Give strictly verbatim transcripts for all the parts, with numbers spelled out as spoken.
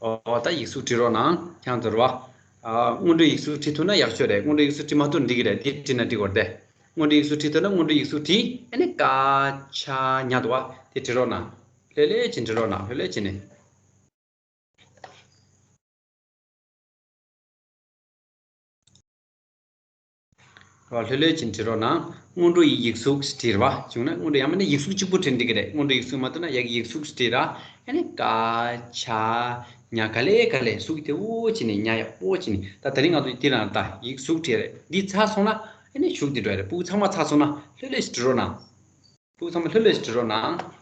ཨོ་ད་ཡིག་གཟུགས་བྲིས་རོགས་གནང་། ཁྱེད་ཚོར་བ། ཨ་སྔོན་འགྲོའི་ཡིག་གཟུགས་བྲིས་ཐུབ་ན་ཡག་ཤོས་རེད། སྔོན་འགྲོའི་ཡིག་གཟུགས་བྲིས་མ་ཐུབ་འགྲིག་གི་རེད། འདི་བྲིས་ན་འགྲིག་གི་རེད། སྔོན་འགྲོའི་ཡིག་གཟུགས་བྲིས་ཐུབ་ན་སྔོན་འགྲོའི་ཡིག་གཟུགས་བྲིས། ཨ་ནི་ཀ་ཆ་ཉ་འདུག་བ། དེ་བྲིས་རོགས་གནང་། ལྷོད་ལྷོད་བྱས་བྲིས་རོགས་གནང་། ལྷོད་ལྷོད་བྱས་ནས། ལྷོད་ལྷོད་བྱས་བྲིས་རོགས་གནང་། སྔོན་འགྲོ་ཡི་ཡིག་གཟུགས་བྲིས་རེད་བ། བྱུང་ན་སྔོན་འགྲོ་ཡང་མིན་ན་ཡིག་གཟུགས་གཅིག་པུ་བྲིས་འགྲིག་གི་རེད། སྔོན་འགྲོ་ཡིག་གཟུགས་མ་ཐུབ་ན་ཡ་གི་ཡིག་གཟུགས་བྲིས་ར། ཨ་ནི་ཀ་ཆ་ཉ་ག་ལེ་ག་ལེ་གཟུགས་དེ་འོ་བྱས་ནས། ཉ་ཡ་འོ་བྱས་ནས། ད་དེ་རིང་ང་ཚོ་འདི་ལ་ད་ཡིག་གཟུགས་བྲིས་རེད། འདི་ཚར་སོང་ན་ཨ་ནི་གཞུག་འདི་འགྲོ་ཡ་རེད། ཕྲུ་གུ་ཚང་མ་ཚར་སོང་ན་ལྷོད་ལྷོད་བྲིས་རོགས་གནང་། ཕྲུ་གུ་ཚང་མ་ལྷོད་ལྷོད་བྲིས་རོགས་གནང་།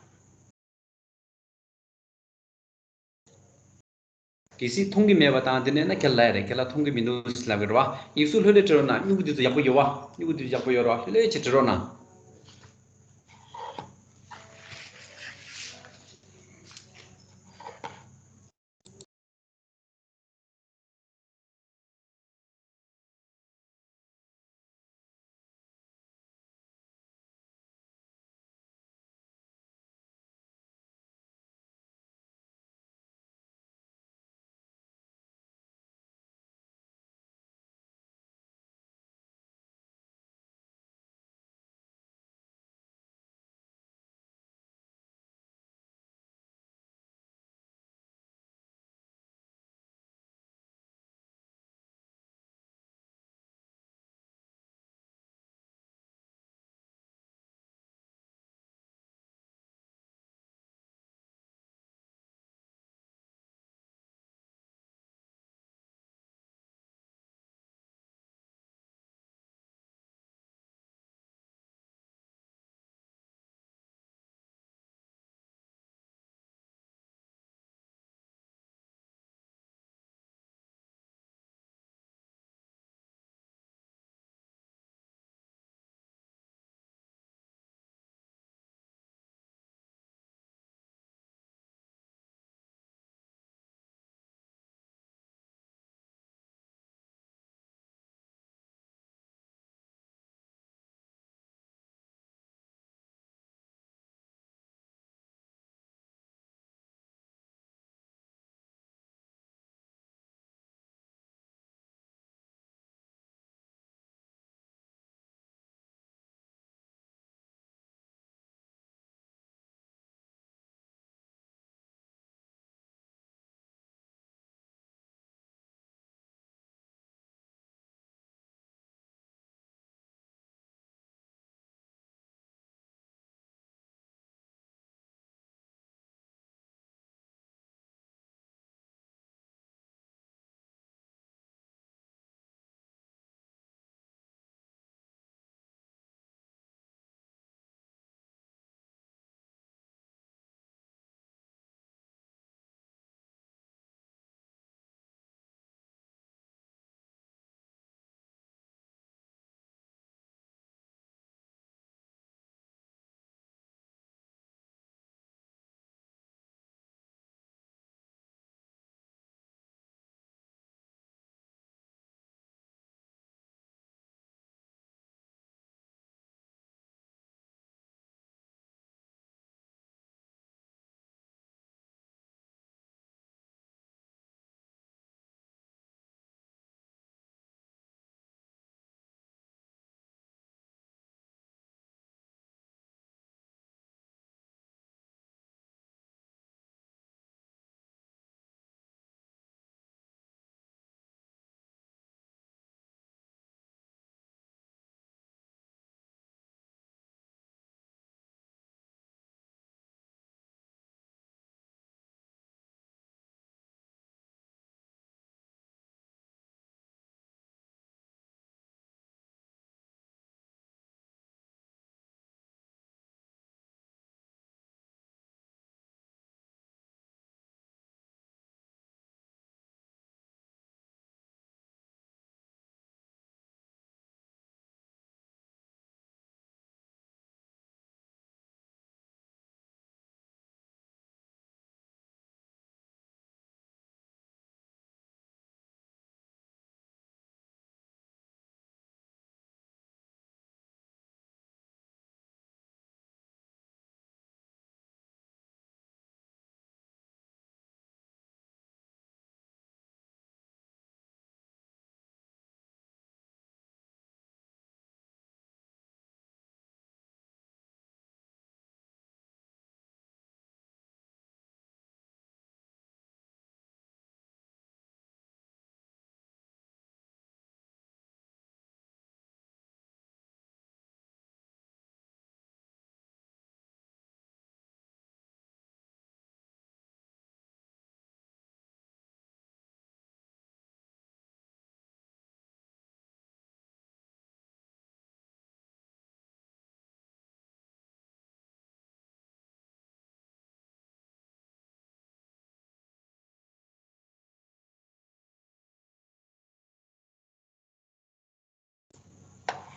གལ་སྲིད་མཐོང་གི་མེད་པ་དང་དེ་འདྲ་ན་ཁྱེད་ལབ་ཡ་རེད། ཁྱེད་ལ་མཐོང་གི་མི་འདུག་ལབ་གི་རེད་བ། ཡིག་གཟུགས་ལྷོད་ལྷོད་བྲིས་རོགས་གནང་། སྨྱུ་གུ་དེ་ཚོ་ཡག་པོ་ཡོད་བ། སྨྱུ་གུ་དེ་ཚོ་ཡག་པོ་ཡོད་རེད་བ། ལྷོད་ལྷོད་བྱས་བྲིས་རོགས་གནང་།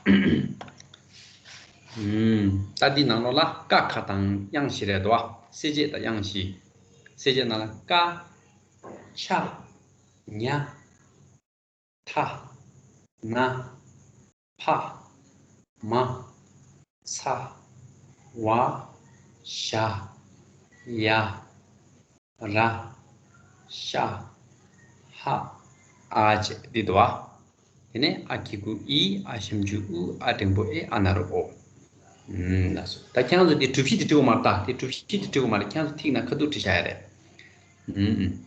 ད་འདི་ནང་ལོགས་ལ་ཀ་ཁ་དང་དབྱངས་བཞི་རེད་དོ། གསལ་བྱེད་དང་དབྱངས་བཞི། གསལ་བྱེད་ནང་ལ་ཀ། ཆ། ཉ། ཐ། ན། ཕ། མ། ཚ། ཝ། ཞ། ཡ། ར། ཤ། ཧ། འ་བཅས་འདི་འདུག་བ། དེ་ནས་ཨ་གི་གུ་ཨི། ཨ་ཞབས་ཀྱུ་ཨུ། ཨ་འགྲེང་བུ་ཨེ། ཨ་ན་རོ་ཨོ། ཨུམ། ལགས་སོ། ད་ཁྱེད་རང་ཚོ་འདི་གྲུ་བཞི་འདི་འབྲི་དགོས་མ་རེད། ད་དེ་གྲུ་བཞི་འདི་འབྲི་དགོས་མ་རེད། ཁྱེད་རང་ཚོ་ཐིག་ནང་ཁ་ཐུག་བྲིས་བཞག་ཡ་རེད། ཨུམ་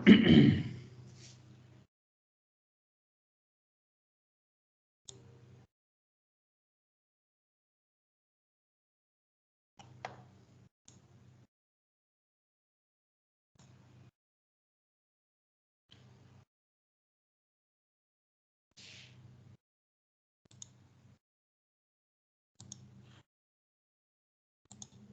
ཨུམ།